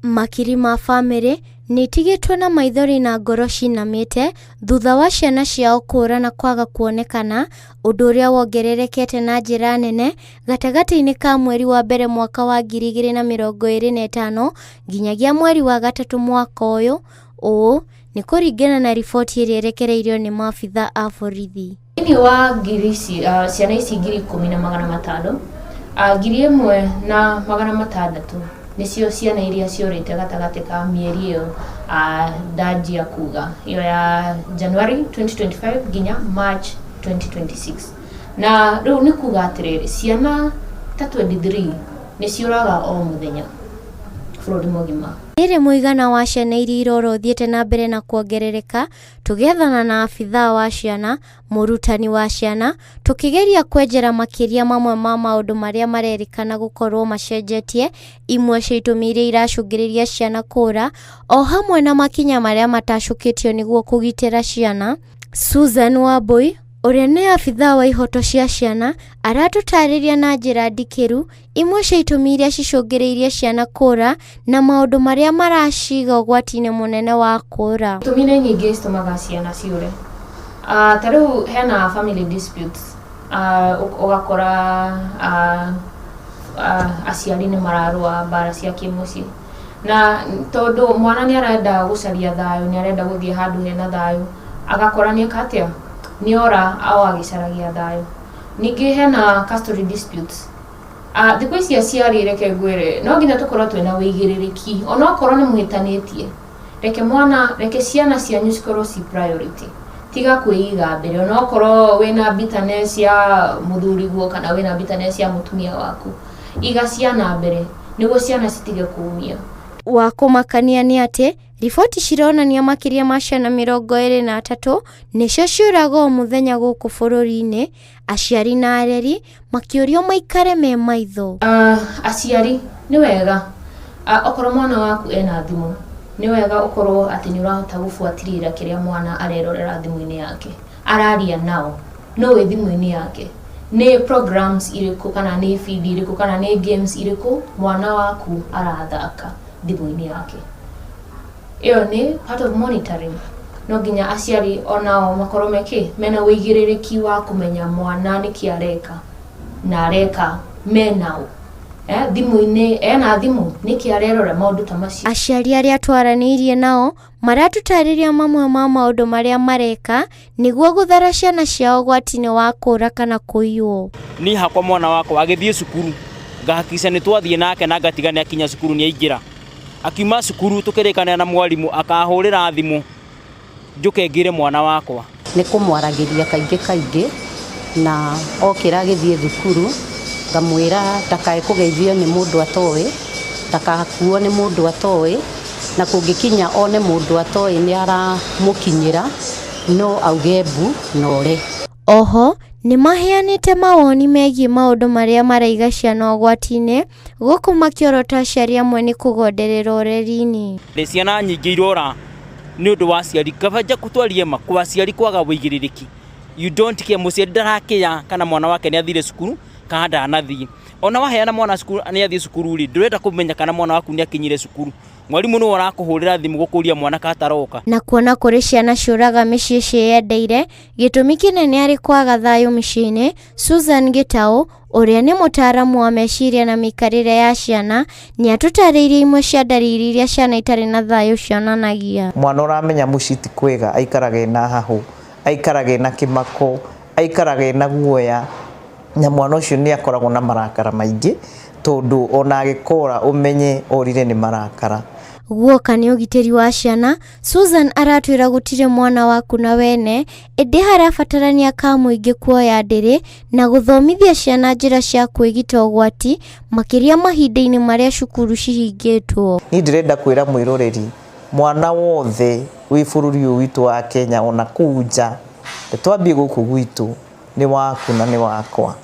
Makiri ma bamĩrĩ nĩitigĩtwo na maithori na ngoro cinamĩte thutha wa ciana ciao kũũra na kwaga kuonekana, ũndũ ũrĩa wongererekete na njĩra nene gatagatĩ-inĩ ka mweri wa mbere mwaka wa 2025 nginyagia mweri wa gatatũ mwaka ũyũ, ũũ nĩ kũringana na riboti ĩrĩa ĩrekereirio nĩ maabitha a borithi. Thĩinĩ wa ngiri ici, ciana ici 10,500, 1,600 nĩcio ciana iria ciorĩte gatagatĩ ka mĩeri ĩyo ndanjia kuga, ĩyo ya January 2025 nginya March 2026. Na rĩu nĩ kuga atĩrĩrĩ, ciana ta 23 nĩ ciũraga o mũthenya bũrũri mũgima. Rĩrĩ mũigana wa ciana iria irora ũthiĩte na mbere na kuongerereka, tũgĩethana na abithaa wa ciana, mũrutani wa ciana, tũkĩgeria kwenjera makĩria mamwe ma maũndũ marĩa marerĩkana gũkorwo macenjetie, imwe cia itũmi iria iracũngĩrĩria ciana kũũra, o hamwe na makinya marĩa matacũkĩtio nĩguo kũgitĩra ciana. Susan Wambui, ũrĩa nĩ abithaa wa ihoto cia ciana, aratũtarĩria na njĩra ndikĩru imwe cia itũmi iria cicũngĩrĩirie ciana kũũra na maũndũ marĩa maraciga ũgwati-inĩ mũnene wa kũũra. Itũmi nĩ nyingĩ citũmaga ciana ciũre. Ta rĩu hena family disputes, ũgakora aciari nĩ mararũa mbara cia kĩmũciĩ. Na tondũ mwana nĩ arenda gũcaria thayũ, nĩ arenda gũthiĩ handũ hena thayũ, agakora nĩ eka atĩa? Nĩ ora o agĩcaragia thayũ. Ningĩ hena custody disputes. Thikũ ici aciari reke ngwĩre, no nginya tũkorwo twĩna wĩigĩrĩrĩki, onokorwo nĩ mũhĩtanĩtie, reke mwana, reke ciana cianyu cikorwo ci priority. Tiga kwĩiga mbere, onokorwo wĩna bitterness ya mũthuriguo kana wĩna bitterness ya mũtumia waku, iga ciana mbere nĩguo ciana citige kũũmia. Wa kũmakania nĩ atĩ, riboti cironania makĩria ma ciana 23 nĩcio ciũraga o mũthenya gũkũ bũrũri-inĩ, aciari na areri makĩũrio maikare me maitho. Aciari nĩ wega, okorwo mwana waku ena thimũ, nĩ wega ũkorwo atĩ nĩ ũrahota gũbuatĩrĩra kĩrĩa mwana arerorera thimũ-inĩ yake, araria nao, nũ wĩ thimũ-inĩ yake, nĩ programs irĩkũ kana nĩ ibindi irĩkũ kana nĩ games irĩkũ mwana waku arathaka thimũ-inĩ yake. Ĩyo nĩ part of monitoring. No nginya aciari onao makorwo mekĩ, mena ũigĩrĩrĩki wa kũmenya mwana nĩkĩ areka na areka menao. Thimũ-inĩ, ena thimũ, nĩkĩ arerora, maũndũ ta macio. Aciari arĩa twaranĩirie nao maratũtarĩria mamwe ma maũndũ marĩa mareka nĩguo gũthara ciana ciao ũgwati-inĩ wa kũũra kana kũiywo. Niĩ hakwa mwana wakwa agĩthiĩ cukuru ngahakica nĩ twathiĩ nake na ngatiga nĩ akinya cukuru nĩ aingĩra. Akiuma cukuru tũkĩrĩkanĩra na mwarimũ akahũrĩra thimũ njũke ngĩre mwana wakwa. Nĩ kũmwaragĩria kaingĩ kaingĩ na okĩra agĩthiĩ thukuru ngamwĩra ndakae kũgeithio nĩ mũndũ atoĩ, ndagakuo nĩ mũndũ atoĩ, na kũngĩkinya one mũndũ atoĩ nĩ aramũkinyĩra no auge mbu na ore. Oho, nĩ maheanĩte mawoni megiĩ maũndũ marĩa maraiga ciana ũgwati-inĩ, gũkũ makĩorota aciari amwe nĩ kũgonderera ũreri-inĩ. Ciana nyingĩ irora nĩ ũndũ wa aciari, kaba twarie ma, kwa aciari kwaga ũigĩrĩrĩki. You don't care, mũciari ndarakĩa kana mwana wake nĩ athire cukuru kana ndanathiĩ. Ona waheana mwana cukuru nĩ athiĩ cukuru rĩ, ndũrenda kũmenya kana mwana waku nĩ akinyire cukuru. Mwarimũ nĩwe ũrakũhũrĩra thimũ gũkũria mwana ka ataroka. Na kuona kũrĩ ciana ciũraga mĩciĩ ciĩyendeire, gĩtũmi kĩnene arĩ kwaga thayũ mĩciĩ-inĩ, Susan Gĩtaũ, ũrĩa nĩ mũtaaramu wa meciria na mĩikarĩre ya ciana, nĩ atũtarĩirie imwe cia ndariri iria ciana itarĩ na thayũ cionanagia. Mwana ũramenya mũciĩ ti kwega aikaraga ena hahũ, aikaraga ena kĩmako, aikaraga ena guoya, na mwana ũcio nĩ akoragwo na marakara maingĩ, tondũ ona agĩkora ũmenye orire nĩ marakara. Guoka nĩ ũgitĩri wa ciana, Susan aratwĩra gũtirĩ mwana waku na wene, ĩndĩ harabatarania ka mũingĩ kuoya ndĩrĩ na gũthomithia ciana njĩra cia kwĩgita ũgwati makĩria mahinda-inĩ marĩa cukuru cihingĩtwo. Niĩ ndĩrenda kwĩra mwĩroreri, mwana wothe wĩ bũrũri ũyũ witũ wa Kenya ona kũu nja, twambie gũkũ gwitũ, nĩ waku na nĩ wakwa,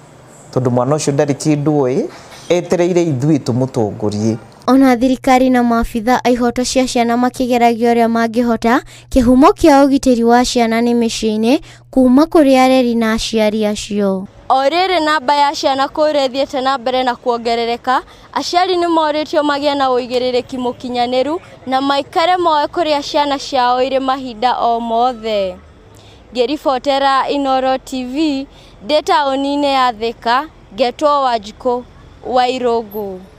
tondũ mwana ũcio ndarĩ kĩndũ oĩ, etereire ithuĩ tũmũtongorie. Ona thirikari na maabitha a ihoto cia ciana makĩgeragia ũrĩa mangĩhota, kĩhumo kĩa ũgitĩri wa ciana nĩ mĩciĩ-inĩ kuma kũrĩ areri na aciari acio. O rĩrĩ namba ya ciana kũũra ĩthiĩte na mbere na kuongerereka, aciari nĩ morĩtio magĩe na ũigĩrĩrĩki mũkinyanĩru na maikare moĩ kũrĩa ciana ciao irĩ mahinda o mothe. Ngĩribotera Inooro TV ndĩ taũni-inĩ ya Thĩka, ngetwo Wanjikũ wa Irũngũ.